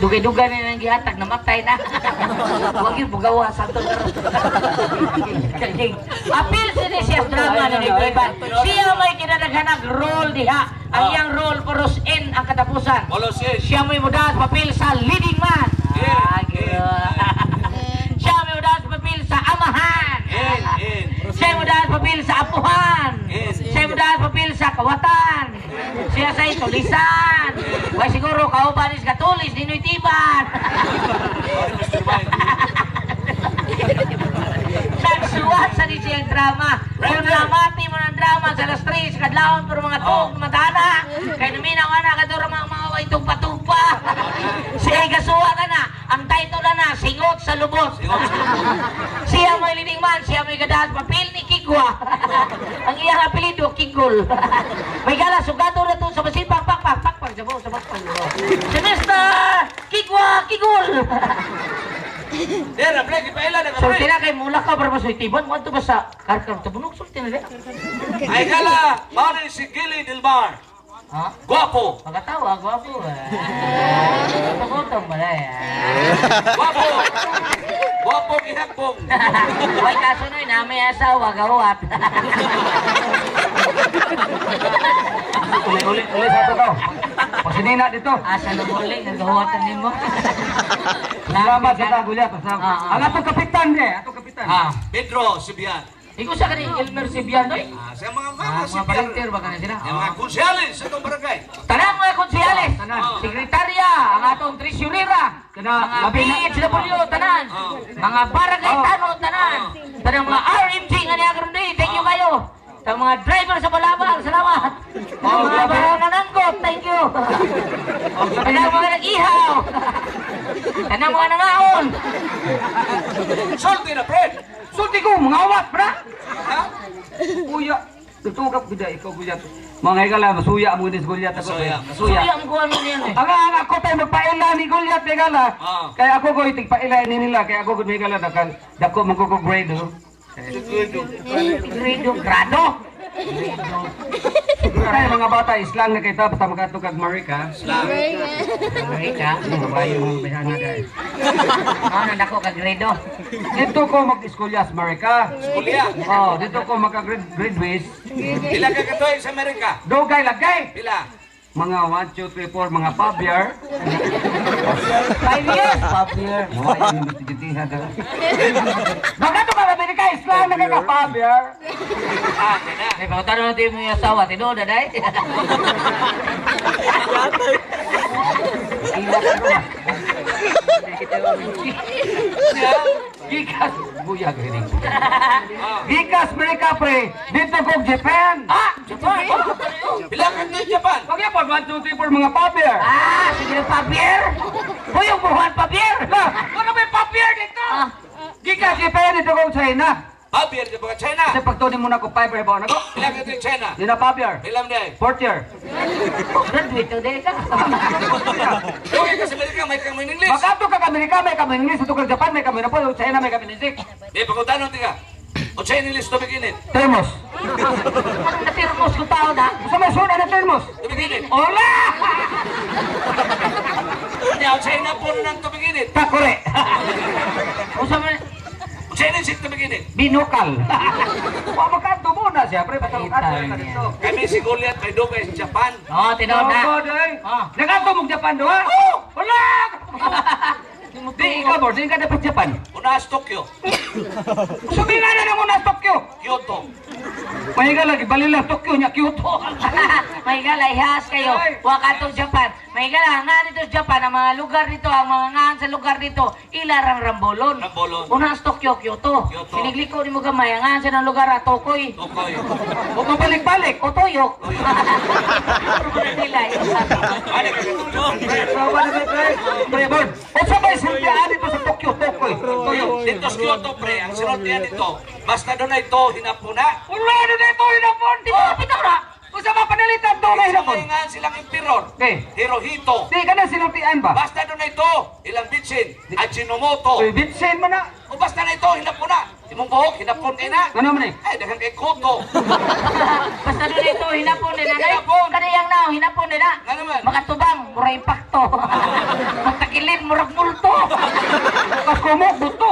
Dugay-dugay na nang gihatag, namatay na. Wag yun, bugawa sa ato. Kaning. Apil sini siya sa drama ni Iban. Siya may kinadaghanag role diha. Ang iyang role puros N ang katapusan. Molosin. Siya may mudaas papel sa leading man. Yeah, Ah, siya may mudaas papel sa amahan. In, in. Siya may mudaas papel sa apuhan. Yes. Siya may mudaas papel sa kawatan. Siya sa tulisan. Way siguro kauban is katulis ninoy tiban. Mr. Mike. Nagsuwat sa ni siyang drama. Kung namati mo ng drama sa alas 3, kadlawon pero mga tug, matana. Kay naminaw ana kadto mga mga way tugpa-tugpa. Siya gasuwat ana. Ang title na Singot sa Lubot. Singot sa lubot. Siya may leading man, siya may gadaas papel ni Kigwa. Ang iyang apelyido, Kigol. May gala, sugado na to sa masipang pakpak, pakpak, sa sa pakpak. Si Mr. Kigwa, Kigol. Dera, pre, ipaila na ka, pre. Sulti na kay mula ka para masultiban mo ba sa karkar tabunok sulti na dira. Ay gala, mao na ni si Gilly Del Mar. Ha? Guwapo. Magatawa, gwapo. Gutom ba na eh. Guwapo. Guwapo gihapon. Way kaso noy na may asawa gawat. Uli, uli, uli sa ato to. Pasinina dito. Asa na muli nagahuwatan nimo. Salamat sa tang Goliath. Salamat. Ah, ah. Ang atong kapitan de, atong kapitan. Ah. Pedro Sibian. Ikaw sa kani Elmer Sibian noy. Ah, sa mga Ah, mga mga Sibian. volunteer ba kana sila? Yung mga konsyales sa itong barangay. Tanang mga konsehales, Tanan. sekretarya, ang atong treasurera, Kana, mga labi na- PHW, tanan, mga barangay tano, tanan, tanang mga RMG nga niya karon di, thank you kayo. Sa mga driver sa Balabal, salamat. Sa Oh, mga grabe. barang nananggot, thank you. Oh, grabe. Tanang mga nag-ihaw. Tanang mga nangaon. Sulti na, pre. Sulti ko, mga awat, bra. Ha? Uya, tutugap gud ikaw Goliath. Mga higala, masuya mo ni Goliath ako. Masuya. Masuya. Suya ang kuwan mo niyan eh. Ang ako tayo magpaila ni Goliath higala. Ah. Kaya ako ko itigpaila ni nila, kaya ako gud higala dakal dako man ko ko grade. Oh. Grado, grado. Kaya mga bata islang na kita basta makadto kag Marika. Slang. Marika. Kabayo mga bayana dai. Oh, nandako ka grado. Dito ko mag-eskwela sa Marika. Eskwela? Oh, dito ko maka-grade Pila ka katuig sa Amerika? Dugay lagay. Pila? Mga 1, 2, 3, 4, mga 5 year. 5 years. 5 years. Nawa yung investigating ha. Baka to ka Amerika, islang na ka 5 year. Ah, kaya na. Ay, pagkatano natin mo yung asawa, tinuod na day. Gikas, buya gini. Gikas Amerika pre, dito ko Japan. Ah, Japan. Pila ka katuig Japan? Pag yapon, 1, 2, 3, 4, mga 5 year. Ah, sige na papier. Hoy, yung buruhan papier. Lah, ano may 5 year dito? Ah, Gikas Japan, dito ko China. Pabier di ba ka China? Kasi pagtunin mo na ko 5 year, ba na ko? Pila ka katuig China? Di na 5 year. Pila mo na Fourth year. Graduate na day ka. Dugay ka sa Amerika, may kang English. Makato ka Amerika, may kami English, ito ka Japan, may kami na po, China, may kami English. Di, pagkutanon tika. O sa English tubig init. Termos. Anong natirmos ko tao na? Gusto may suod na termos. Tubig init. Hola! Niya, o sa inapon ng tubig init. Takore. Usa man, O sa English tubig init. Binukal. Wa makato mo na siya, pre, basta makato ka dito. Kami si Goliath may dugay sa Japan. Oh, tinuod na. Oh, God, ay. Ah. Nakato mo Japan do, ha? Oh! Wala! Di ikaw, bro, di ka dapat Japan. Unas Tokyo, Sumina na nang una Tokyo. Kyoto. Mahiga lagi, balila Tokyo niya, Kyoto. Mahigala, ihas kayo. Wakatong Japan. Mahigala, nga dito sa Japan, ang mga lugar dito, ang mga ngan sa lugar dito, ilarang Rambolon. Rambolon. Una sa Tokyo, Kyoto. Kyoto. Sinigliko ni mo gamay, ang ngan sa ng lugar, ah, Tokoy. Tokoy. O mabalik-balik. O Toyok. Nila, Ano ka katong pre? So, ano ba, pre? Pre, Bord. O sa may sultian dito sa Tokyo, Tokoy. Toyo. Dito sa Kyoto, pre, ang sinultian dito, basta doon ay to, hinapuna. Wala na dito, hinapon. Di ba, bitaw na? O sa mga panalitan to, na Sa hinapon. may nga silang emperor, Okay. Hirohito. Di ka na sinultian ba? Basta doon ay to, ilang bitsin, Ajinomoto. Uy, bitsin mo na. O basta na ito, hinapuna. Imong buhok, hinapon kay na. Ano man eh? Ay, daghan kay Koto. Basta doon ito, hinapon nila. Hinapon. Kaniyang na, hinapon nila. Nga naman. Makatubang, mura impacto. Magtakilid. murag multo. Kas kumok buto.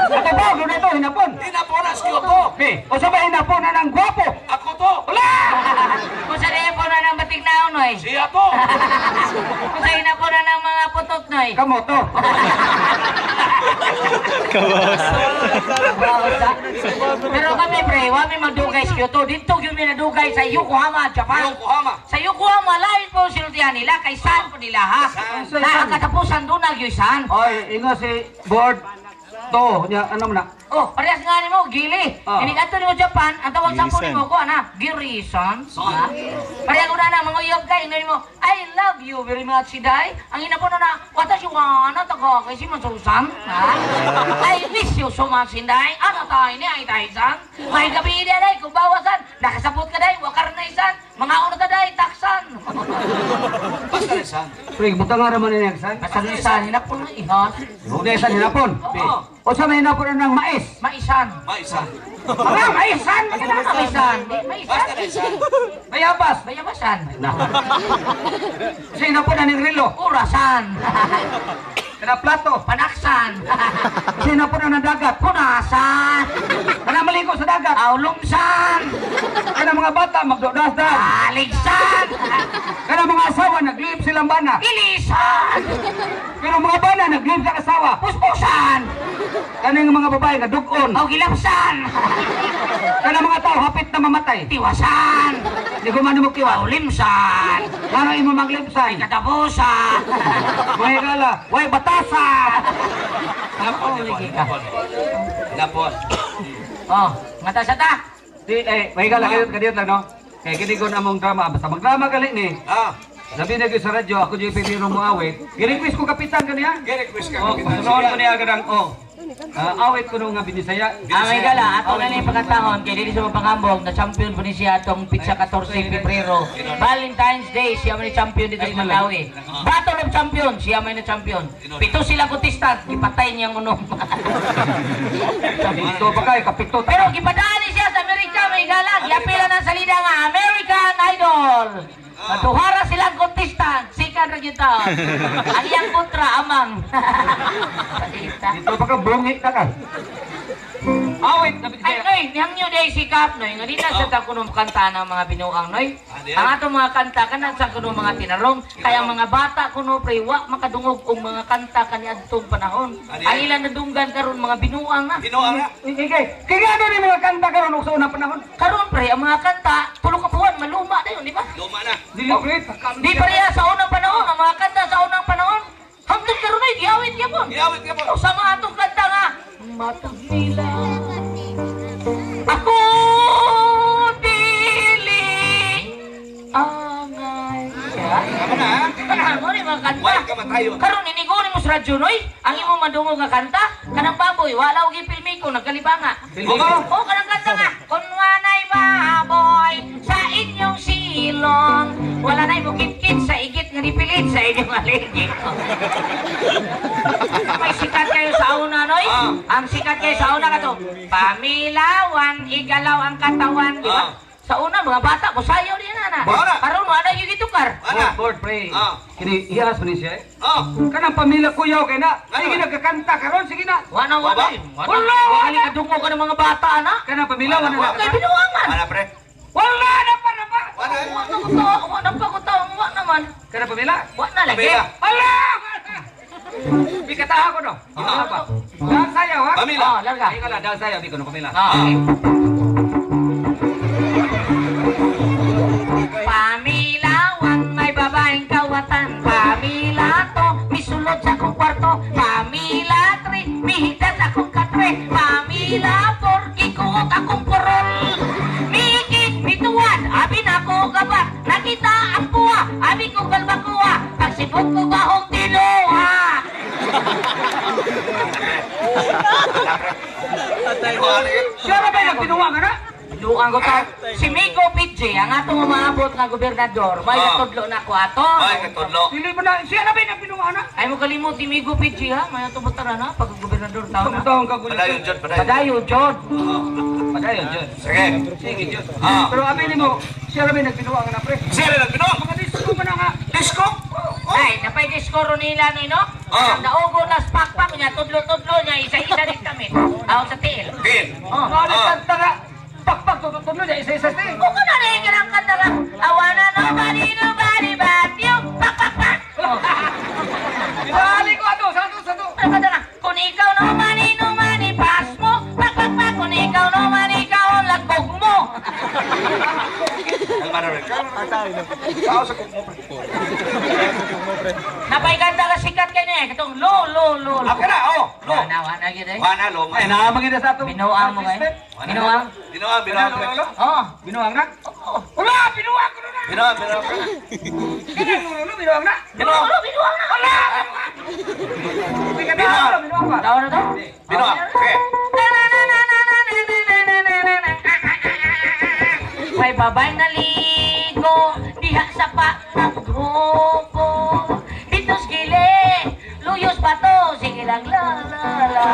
Ato ba doon ito hinapon. Hinapon ang Kyoto. Be, o sa ba hinapon na ng gwapo? Ako to. Wala! Kung sa hinapon na ng batignaon, noy. Siya to. Kung sa hinapon na ng mga putot, noy. Kamo to. Pero kami, pre, wa mi magdugay sa Kyoto. Dito gyud mi nadugay sa Yokohama, Japan. Yokohama. Sa Yokohama, lain po sinultihan nila, kay San po nila, ha? San. Na ang katapusan doon na gyud San. Oy, ingo si board to nya ano man na? Oh, parehas nga nimo, gili. Ah. Ini kadto nimo Japan, ang tawag sa po Girisan. nimo ko ana, girisan. Ha? Parehas ko na na mga uyab kay ingon nimo, I love you very much, Siday. Ang ina po na na, watashi wa anata ga kaishimasu-san. Ha? I miss you so much, Sinday. Ano tayo ni ay tayo-san? May gabi di day, kung bawasan, nakasabot ka day, wakar na isan, mga uno ta day, taksan. Basta rin san. Pre, butang nga raman ni san. Basta isan, hinapon na ihas. Huwag san hinapon. Oo. O sa may hinapon na ng mais. Maisan. Maisan. Mga maisan! Kailangan maisan. Di, maisan. Basta rin san. Bayabas! Bayabasan. Na. Sa hinapon na ng relo. Urasan. Kana plato. Panaksan. Sa hinapon na ng dagat. Punasan. Kana maligo sa dagat. Aulumsan. Kana mga bata magdodasdas. Aligsan. Kana mga asawa naglib silang bana. Ilisan. Pero mga bana naglib sa asawa. Puspusan. Kana yung mga babae nga dugon. O gilapsan. Kana mga tao hapit na mamatay. Tiwasan. Di ko man mo kiwa. Aulimsan. Ngano imo maglibsan? Katapusan. Mga higala, way batasa. Hinapon, hinapon, hinapon. Hinapon. Oh, ngata sa ta. Di eh, may higala kadiyot kadiyot lang no. Kay kini ko na among drama basta magdrama gali ni. Ah, Sabi na gyud sa radyo, ako gyud pipiro mo awit. Gi-request ko kapitan kaniya. gi-request ka Oh, kapitan. pasunoon ko niya kanang oh. Ah, awit ko nung nga binisaya. Ah, may gala, ato na ni pagkatahon kay dili sa mapangambong na champion po ni siya atong pizza 14 Pebrero. Valentine's Day siya man ni champion dito sa Mandawi. Battle of Champion siya man ni champion. Pito sila contestant, gipatay niyang unom. Ito pa kay kapito. Pero gipadaan ni siya sa Amerika, may gala, giapila ng salida nga American Idol. Duhara silang contestant, sikat ra gyud taon. Ang iyang kontra amang. Salita. Dito pa ka bungi ka ka. Awit na Ay, binisaya. noy, nihang nyo day si Kap, noy. Nga di na sa ta kuno kanta ng mga binuang, noy. Ah, di ay. Ang atong mga kanta, kanan sa kuno mga tinarong. Kaya ang mga bata kuno, pre, wa makadungog og mga kanta kaniadtong panahon. Ah, di Ang ay. ilang nadunggan karon mga binuang na. Ginoa na. Ikay, kay ngano ni mga kanta karon og sa unang panahon? Karon pre, ang mga kanta, tulo ka buwan, maluma na yun, di ba? Luma na. Dili pre, Di pareha sa unang panahon, ang mga kanta sa unang panahon, hangtod karon ay giawit gyapon. Giawit gyapon. Sa mga atong kanta nga, matag nila. Ako dili angay. Tama na, ha? Ano ni mga kanta? Way kamatayon. Karon iniguni mo sa radyo noy, ang imong madungog nga kanta, kanang baboy, wala og gipilmi ko nagkalibanga. Filmi Oh, kanang kanta nga, kun wanay baboy sa inyong silong, wala na'y mukit-kit sa igit nga nipilit sa inyong aligi. May sikat kayo sa una, noy. Ah. Ang sikat kayo sa una kato, pamilawan, igalaw ang katawan, di ba? Ah. Sa una, mga bata, musayaw din na na. Wala. Karon wala yung gitukar. Ana. Board, board pre. Ah. Kini iyas man ni siya. eh. Oh. Kanang pamilya kuyaw kay na. Ano? Sige nagkakanta karon sige na. Wala, wala. Wala. Wala, Wala, wala. Kadungo ka ng mga bata, na. Kanang pamilya wala na. Kay binuangan. Ana, pre. Wala na pa na pa. Wala. Wala ko to, wala pa ko to, wala naman. Kanang pamilya? Wala na lagi. Pamilya. Wala! Bikataha ko no. Ah. ba? Dahil sayaw ha? Pamilya. Oh, larga. Ay kala dahil sayaw biko no pamilya. Ah, okay. Pamilawang may babaeng kawatan. Pamila to, misulod sa akong kwarto. Pamila 3, mihigdat akong katre. Pamila 4, gikuot akong korol. Miiki, mituwad, abi na ako gabat. Nakita ang buwa, abi ko galbakuha. Pagsibot ko bahong tinuha. Ginoa na. Siya ra ba nagtinuwa nga na? Duang ko ta. Si Migo PJ, ang atong umaabot nga gobernador, may katudlo na ko ato. Ay, katudlo. Dili ba na siya na ba yung binuang na? Ay mo kalimot si Migo PJ ha, may atong butara na pag gobernador taon na. Taon ka gulo. Padayon dyan, padayon. Padayo, Jod. Padayon jud. Sige. Sige jud. Ah. Pero abi nimo, siya ra ba nagbinuang na, pre? Siya rin ang binuang. Mga disco man na nga. Disco? Ay, napay diskoro nila no, no? Ah. Ang daugo na pakpak niya, tudlo-tudlo niya, isa-isa din kami. Aw sa tiil. Bill. Oh. Ano kanta nga? Pakpak tututudlo niya isa-isa sa Kung ano na yung kanang kanta lang, I wanna nobody, nobody but you. Pak, pak, pak. Oh. Binali ko ato, sa ato, sa ato. Ano kanta na? Kung ikaw no money, no money, pass mo. Pak, pak, pak. Kung ikaw no money, ikaw ang lagkog mo. Kalma na rin. Tao sa kukmo, pre. Napay kanta ka sikat kayo niya. Katong lo, lo, lo, lo. Ako na, oh. Lo. Na, na, na, yun eh. Wana, lo. Ay, naamang ina sa ato. Binuang mo kayo? Binuang? Binuang, binuang, pre. Oh. Binuang na? Wala, binuang ko na. Binuang, binuang, pre. Binuang, binuang na. Binuang. Binuang, binuang na. Wala! Binuang, binuang pa. Tawa na to? Binuang. Sige. May babay na ligo diha sa pa ng grupo. Dito sa gilid, luyos bato, sige lang la la la.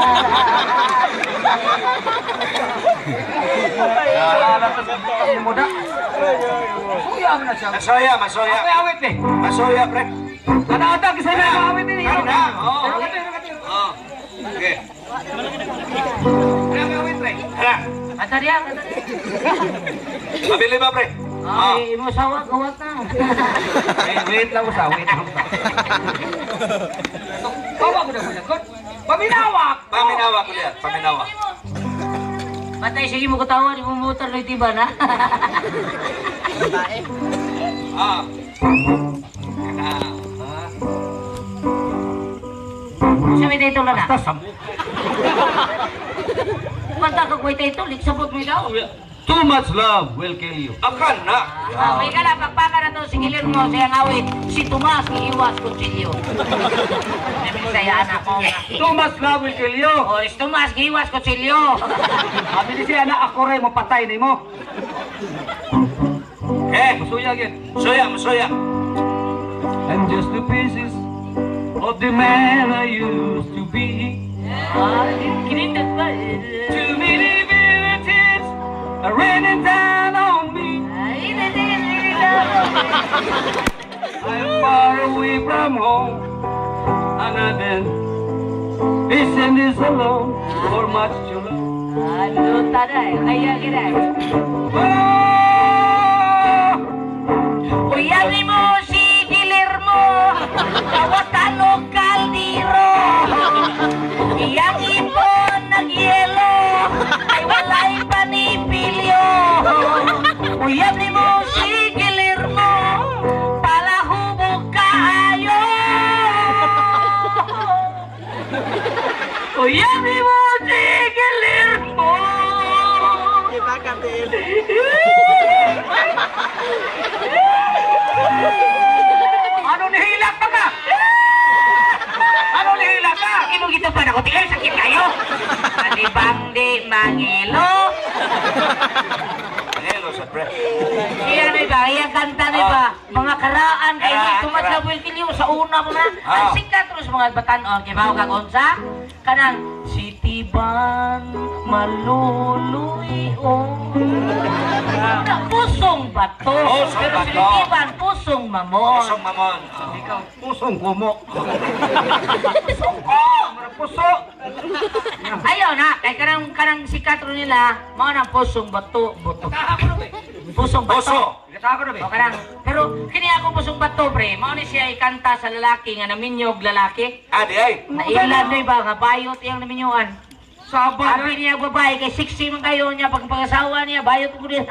Wala sa sa mo na. Suya mo na siya. Masoya, masoya. Ako awit eh. Masoya, pre. Ana ata kasi na awit eh. Ano na? Oo. Oo. Sige. Ano awit pre? Tara. Kata diya, kata diya. Mabili ba, pre? Ah. Ay, imo sawa, gawat na. Eh, wait lang usa, wait lang usa. Bawa ko na ko lagot. Paminawak. Paminawa ko diyan, paminawa. Patay, sige mo katawa, di mo motor na itiba na. Ah. Kana. Sa may title na na. Basta sampu. Kanta ka ko'y title, iksabot mo daw. Too much love will kill you. Akan na. Ah, may kala, pagpaka na to, singilin mo, siya awit, si Tomas, iiwas kutsilyo. May bisaya anak ko nga. Too much love will kill you. O, si Tomas, giiwas kutsilyo. Sabi ni siya na ako rin mo patay nimo. Eh, Masuya gyud. masoya, masoya. I'm just the pieces of the man I used to be. Ah, kinindot pa. Too many bitter tears are raining down on me. Ay, hindi, hindi, hindi. I'm far away from home, and I've been facing this alone for much too long. Ah, luta na eh. Kaya gina eh. Oh, Uyabi mo si Guillermo, kawatan o kaldero. Iyang ipon ng yelo, ay walay panipilyo. Uyabi mo si Guillermo, palahubog kaayo. Uyabi mo si Guillermo. Kita katil. Ano nihilak pa ka? Ano nihilak ka? Imo gito pa na ko tingin sakit kayo. Alibang di mangilo. Hello, sa pre. Iya na ba? Iya kanta na ba? Mga karaan kay Karaan, tumat sa karaan. Wilkilio sa una mo na. Ang sikat ros mga batanon kay bawo kag unsa? Kanang City Ban maluluy o. Na pusong bato. Pusong Pero bato. City Ban pusong mamon. Pusong mamon. Ikaw, pusong kumo. Pusong ko. Puso. Ayaw na, kay kanang kanang sikat ro nila, mao nang pusong bato, bato. Pusong bato. Puso. Ikatako na ba? O kanang, pero kini ako pusong bato pre, mao ni siya ikanta sa lalaki nga naminyog lalaki. Ah, di ay. Nailad na iba nga bayot iyang naminyuan. Saba. Sabi niya babae kay sexy man kayo niya pag pag-asawa niya bayot ko din.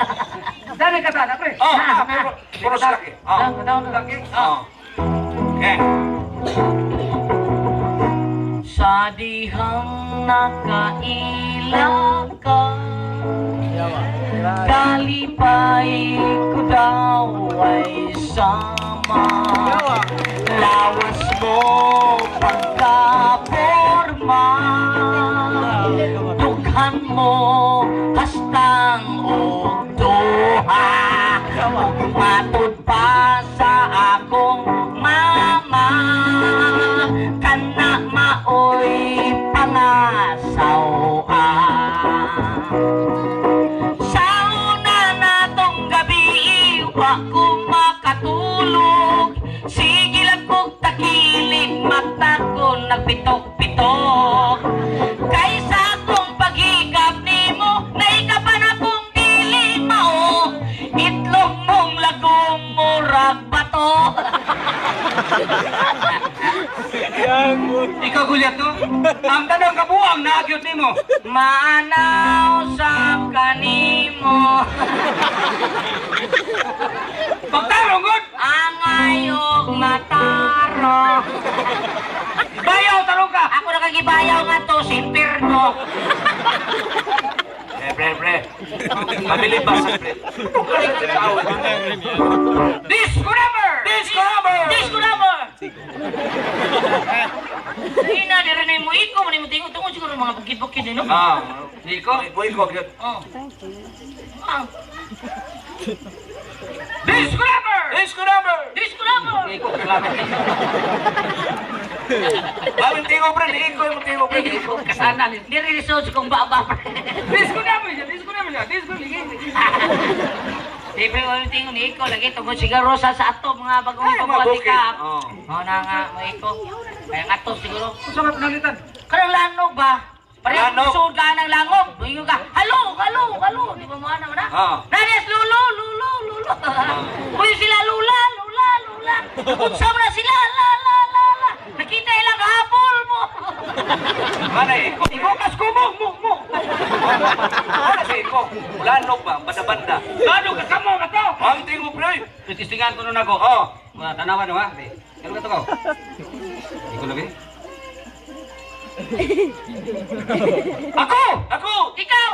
Dali ka sana, pre. Oh, ah, puro, puro sa laki. Oh. Daw, daw, daw. Oh. Okay. Sa dihang nakaila ka, kalipay ko daw ay sama. Lawas mo pagkaporma, dughan mo hastang o nagpitok-pitok. Kaysa akong paghikap nimo, naikapan akong dili mao. Itlog mong lagong murag bato. Ikaw gulyat no? Ang tanang kabuang naagyot nimo. Maanaw sa kanimo. Pagtarong gud. Angayog mataro. Bayaw tarong ka. Ako nakagibayaw nga to, simpirno. Pre, pre, pre. Pabili ba sa pre? Disco number. Disco number! Disco number! Ina, dira na mo iko, mo tingo tungod siguro mga bukid-bukid eh, no? Ah, Nico. Boy ko, gyud. Oh. Ah, Disco number. Disco number! disco number! Nico, salamat. Bawin tingo pre, iko yung tingo pre. Iko kasana ni. Diri risod kong baba pre. Disco number siya, disco number siya, disco ligi. Di pre mo tingo ni iko lagi tungod sigaro sa ato mga bagong Ay, mga pagbuhat bukid. ka. Oh. Oh na nga mo iko. Kaya nga to siguro. Unsa man pinalitan? Kanang lanog ba? Pareho Lanog. sud ka ng langog. Ingon ka, halo, halo, halo. Di ba mo ana na? Ah. Nanes lulo, lulo, lulo. Uy sila lula, lula, lula. Unsa man na sila, la, la, la, la. Nakita ilang habol mo. Mana iko? Ibukas ko mo, mo, mo. Mana sa iko? Lanog ba? Banda-banda. Lano ka kamo ka to. Ang tingo pre. Titistingan ko nun ako. Oh. Mga tanawan no ha. Kano ka to ko? Iko lagi. Ako! Ako! Ikaw!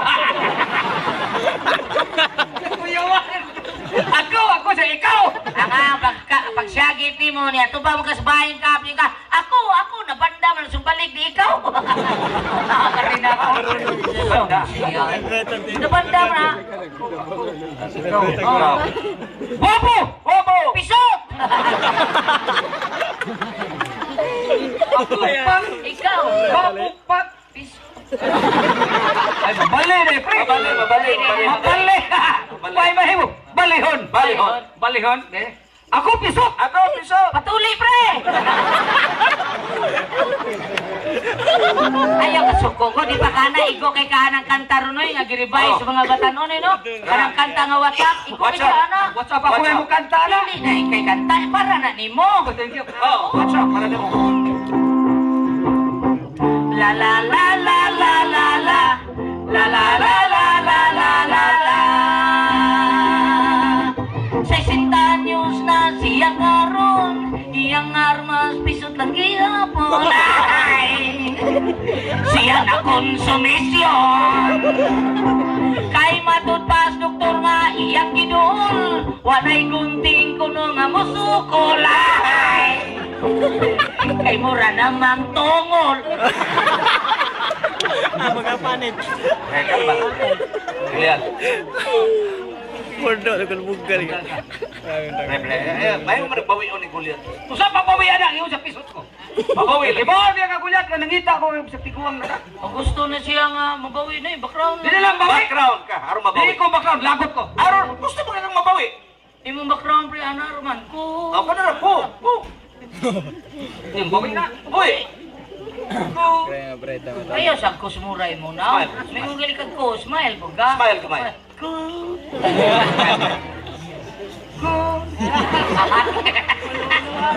Kuyawan! Ako! Ako sa ikaw! Ang ang pagka, pagsyagit ni mo niya, tuba mo ka sa bahay ka, ka. Ako, ako, nabanda man, sumbalik di ikaw. Nakakarin ako. Banda. Nabanda man ha. Ikaw. Bobo! Bobo! Pisot! Ako pang! Ikaw! Bobo pang! Pisot. Ay, mabali na eh, pre! Mabali, mabali, mabali. Mabali! Why mahimo? Balihon! Balihon. Balihon? Eh. Ako pisot! Ako, piso! Patuli, pre! Ayaw ka suko ko, di ba kana igo kay kanang kanta ronoy nga giribay sa mga batanon eh, no? Kanang kanta nga WhatsApp, igo What's kay up? kana. What's up? Ako What's ay up? mo kanta na! Dili na kay kanta para na nimo. Thank you. Oh, watch out, para na mo. La la la la la la la la la la la la la la la. Sa news na siya karon, iyang armas pisot lang gihapon. Ay, siya na konsumisyon. Kay matutpas doktor nga iyang gidol, walay gunting kuno nga musukol. Ay, kay mura namang tungol. Mga panit. Eh, kalma. Julian. Pordo, nagulbugal ka. Pre, pre. Eh, bayo mo nagbawi ni Julian. Usa pa pawian ang iyo sa pisot ko. Mabawi lagi. Ibon niya kagulyat nga nangita ko sa tiguang na ka. Ang gusto na siya nga mabawi na eh, background. Dili lang bawi. Background ka, aron mabawi. Dili ko background, lagot ko. Aron, gusto mo kang mabawi. Imong background pre ana roman ko. Ako na lang, po. Po. Yung bawi na. Uy. Po. Ayaw sa ko sumuray mo na. Smile. May ugali kag ko, smile po ka. Smile, kamay. Ko. Ko.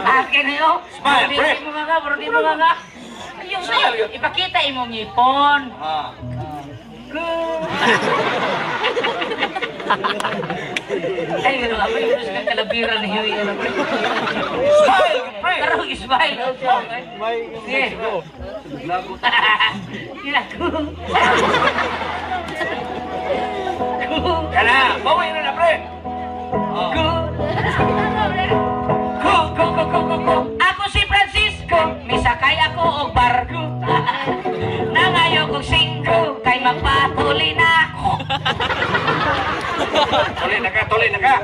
Akin na yun. Smile, Di pre. mo nga ka, bro, di mo nga ka. Ayun, Smile, yun. ipakita imong ngipon. Ah. Ko. Ay, pero ako yung kang kalabiran ni Huey. Smile, pre. Pero smile. Sige. Gila ko. Kana, bawi na na, pre. Oh. Ko. Ko, ko, ko, ko, ko, ko. Ako si Francisco, misakay ako og barko. Nangayo kog singko, kay magpatuli na ako. Tuloy na ka, tuloy na ka.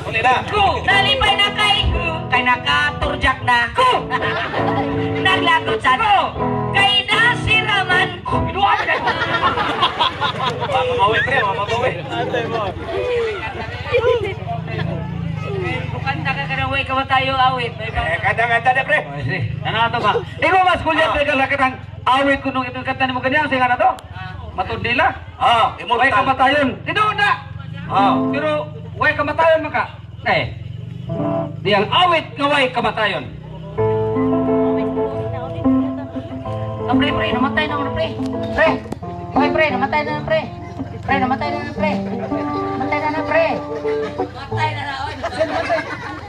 Tuloy na. Ko, nalipay na kay ko, kay nakaturjak na ko. Naglagot sa ko, kay nasiraman ko. Kinuha mo na. Mabawi, pre, mabawi. Ate mo. Kung kanta ka kanang way. kamatayong awit. May Eh, kanta-kanta na, pre. Oh, sige. Ano na to ba? Ikaw mas kulyat pre ka ang awit ko nung itong kanta nimo kanya sa na to. Matundila. Ah, Way immortal. kamatayon. Tinuod na. Ah. Pero way kamatayon maka. Eh. Di ang awit nga way kamatayon. Ah, pre, pre, namatay na pre. Pre, hoy pre, namatay na na pre. Pre, namatay na na pre. Namatay na na pre. Namatay na na, oy.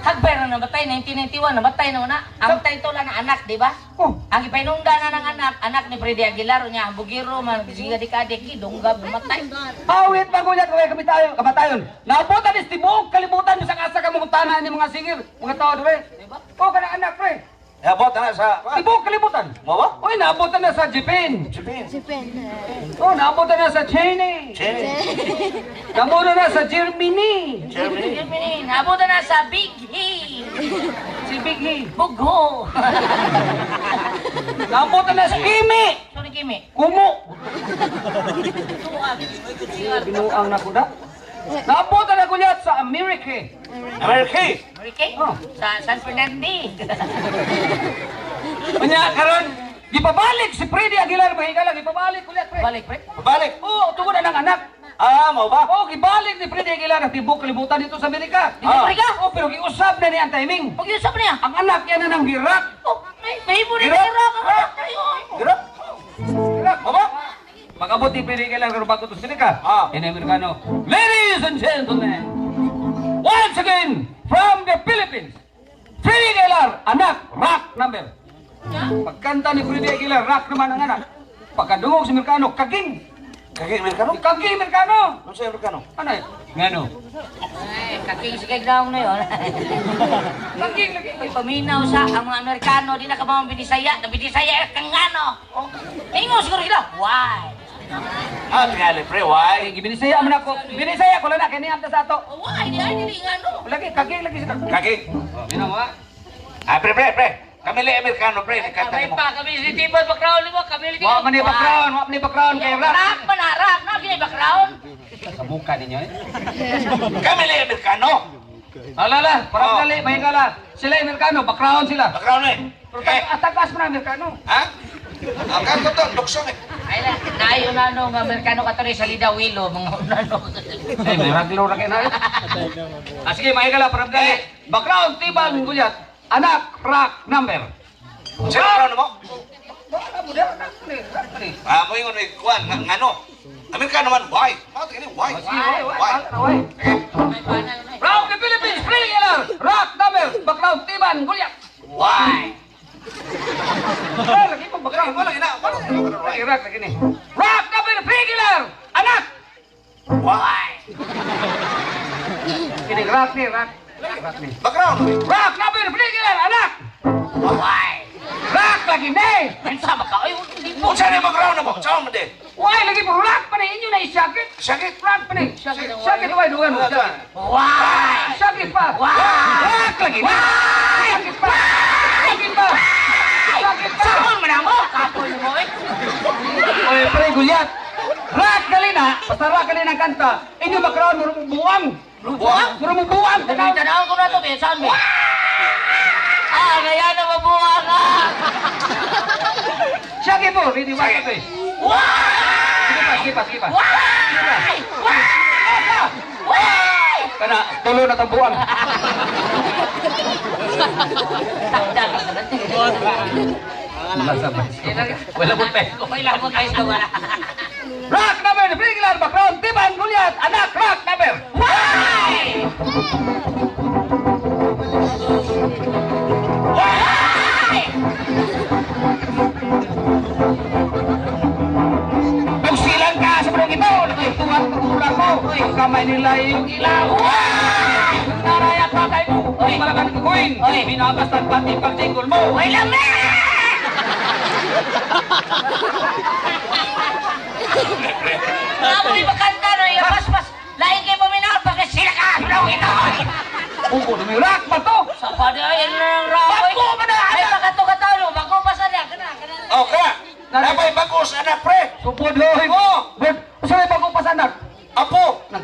Hagbay na namatay, 1991, namatay na na. Ang title na anak, di ba? Oh, Ang ipainungda na ng anak, anak ni Freddy Aguilar, niya, ang bugiro man, siga di kadeki, dunggab, namatay. Awit pa kulyat way kamatayon, kamatayon. Nabutan is tibuok kalibutan bisag asa ka mong tanan ni mga singer, mga tao dire. Di ba? Oh, kana anak pre. Abot na sa... Tibuok kalibutan. Mo ba? Oy, naabutan na sa Japan. Japan. Oh, naabutan na sa China. China. Naabutan na sa Germany. Germany. Germany, naabutan na sa Big He, Si Big He. Bugho. Naabutan na sa Kimi. Sorry, Kimi. Kumo. Tuang. Binuang na kuda. Naabutan na kulyat sa Amerika. America. Amerika? Oh. Sa San Fernando. Unya karon gipabalik si Freddy Aguilar mahigala gipabalik kulyat pre. Balik, pre. Balik. Oh, tungod na ng anak. Ah, mo ba? Oh, gibalik ni Freddy Aguilar ang tibok kalibutan dito sa Amerika. Ah. Amerika? Oh, pero giusab na niya ang timing. Pag yun sa niya. Ang anak niya na ng Iraq. Oh, may mo rin Hirap. hirap ang anak na yun. Hirap. Iraq. Mo ba? Pag-abot ni Freddy Aguilar karon bago to sa Amerika. Ah. In Amerikano. Ladies and gentlemen, once again from the Philippines, Freddy Aguilar, anak, rock number. Pagkanta ni Freddy Aguilar, rock naman ang anak. Pagkadungog sa Amerikano, kaging. Kaki Amerikano? Kaging Amerikano. Ano sa Amerikano? Ano yun? Ngano? Ay, kaking sige ground na yun. Kaging lagi. May paminaw sa ang mga Amerikano, di na ka mga binisaya. Na binisaya kang ano. Oh, Ningo siguro sila. Why? Ah, tingali, pre. Why? Ay, gibinisaya man ako. Binisaya ko lang na, kaya niyam ta sa ato. Oh, why? Di ay dili nga ano. Lagi, kaging lagi sila. Kaki. Oh, minaw ha? Ah, pre, pre, pre. Kami le Amerikano, pre. Kanta Kamay mo. pa, kami si Tibon background mo, kami Wa man ni background, wa man ni background kay rock. Rock man na, rock na gini background. Sa buka ninyo eh. Kami le Amerikano. Alala, parang Oh. dali, mahigala. Sila Amerikano, background sila. Background eh. Pero Eh, atagas mo na Amerikano. ha? Ang kanto to, luksong eh. Ay na, naayo na no nga Amerikano kato ni Salida Willow mga unano. Eh, may raglo ra kayo na. Ah, sige, mahigala, parang dali. Background, tibang, gulyat. Anak, rock, number. Sa background mo? Wala mo na, rock ni, rock ni. Ah, mo ingon eh, kuwan, ngano? Amerikano man, why? Mao tingin, why? Sige, why, why, Why? why? May panal na. Rock the Philippines, Freddy Aguilar, rock, number, background, tiban, gulyat. Why? Ah, lagi pa background. Wala ina, wala ina. Lagi rock, lagi ni. Rock, number, Freddy Aguilar, anak. Why? Kini rock ni, rock. Rock ni. Background. Rock, number, Freddy Aguilar, anak. Why? Rock lagi ni. Unsa ba ka? Ay, di mo. Unsa ni background mo? Saan mo din? Why lagi po rock pa ni inyo na isakit? Sakit. Rock pa ni. Sakit ang Sakit why dugan mo. Sakit. Why? Sakit pa. Rock lagi ni. Sakit pa. Sakit pa. Sakit pa. Saan man mo? Kapoy mo eh. Oy, pre gulyat. Rock gali na, basta rock gali na ang kanta. Inyo background mo buwang. Buwang? Muro mo buwang. Dali tanaw ko na to, be. Saan be? Ah, kaya na mabuha ka. Sakit po, ready one, two, three. Why? Sige pa, sige pa, sige pa. Why? Why? Why? Kana, tulo na tong buwang. Takda ka na. Wala mo peso. Wala mo kayo sa wala. Rock number, Briglar, background, Tiban, Gulyat, anak, rock number. Why? Why? Pagsilang ka sa mga ito, nakituwan pagkulang mo. Ang kamay nila yung ilaw. Naray at tatay mo, Oy. malakan ko queen. Oy. Binabastan pati pagsinggol mo. Wala me! Ako di bakanta no, yung pas lain kay paminaw pa sila ka no ito. Ubo, dumirak ba to? Sa pa di ay ang rapoy. Bako man na, Ay pagkato ka tao, bako pa sa niya kana kana. Oh, ka. Napay bagos anak, pre. Supod, hoy. Oh. Bud, saan may bagong pasanak? Apo. Pre,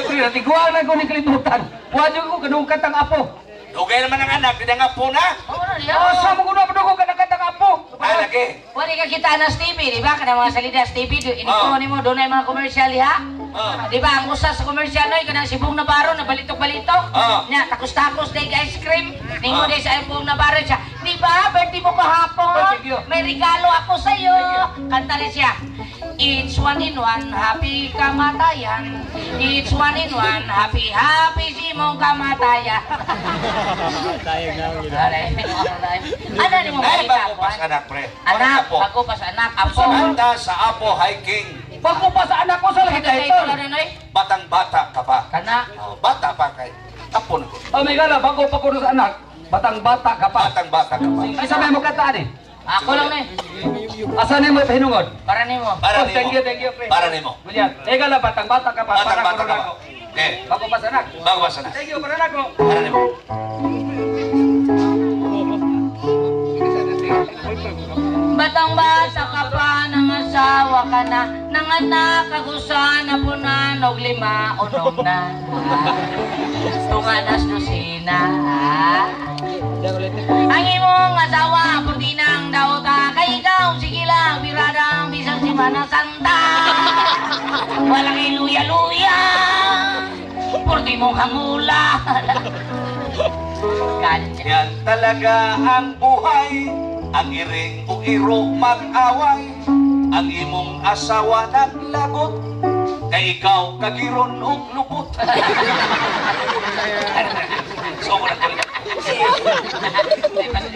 pre, Natiguan na ko ni kalibutan. Wa jud ko kanungkat ang apo. Dugay naman ang anak, di na nga po na. Oo na diya. Asa mo kuno padugog ka nakatang apo? Ay, lagi. Wala ka kita na sa TV, di ba? Kana mga salida sa TV, inikuha nimo doon ay mga commercial diha. Di ba? Ang usa sa commercial noy kanang sibong na baro na balitok-balitok. Nya takos-takos day ice cream. Ningo day sa sibong na baro siya. Di ba? Birthday mo kahapon. Oh, thank you. May regalo ako sa iyo. Kanta rin siya. It's one in one, happy kamatayan. It's one in one, happy, happy si mong kamatayan. Ano ni mo Ay, makita? bago pa sa anak, pre. Anak, Apo. bago pa sa anak, apo. Sa kanta sa Apo Hiking, Bago pa sa anak ko sa lagi Kay title. ito na noy. batang bata ka pa. Kana. Oh, bata pa kay. Apo na ko. Oh, may gala, bago pa ko sa anak, batang bata ka pa. Batang bata ka pa. Ay, sa may mo kataan eh. Ako lang noy. Asa na mo pahinungod? Para nimo. Para Oh, nimo. thank you, pre. Para nimo. Ganyan. Eh, gala, batang bata ka pa. Batang Para bata ko ka pa. nako. Okay. Bago pa sa anak. Bago pa sa anak. Thank you, para nako. Para nimo. Batang bata ka pa, nangasawa ka na, nanganak kagusa na punan og lima unom na. Tunganas dosina. Ang imong asawa, kurtinang dauta, kay ikaw, sige lang, biradang bisang si Mana Santa. Wala kay luya-luya, purti mong hamula. Kanya. Yan talaga ang buhay, ang iring o iro mag-away, ang imong asawa naglagot, kay ikaw kagiron og lupot. So, wala ko.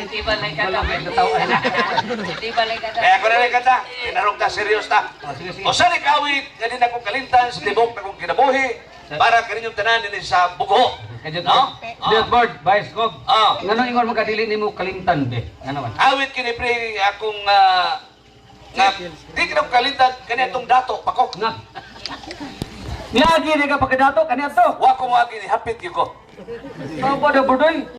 Di ba lang ka Di ba lang ka Kaya ko na rin kanta, tinarong ta, serious ta. Sige, sige. O sa kawit, nga din akong kalimtan sa tibok na akong kinabuhi, para kaninyong tanan din sa bugo. No? No? Board, Vice Gov. Ah. Ngano ingon mo kadili nimo kalimtan be? Ngano man? Awit kini pre akong nga di ka kalimtan kani atong dato pa ko. Nga. Niagi ni ka pagkadato kaniadto. Wa ko mo agi ni hapit gyud ko. Tao pa da budoy.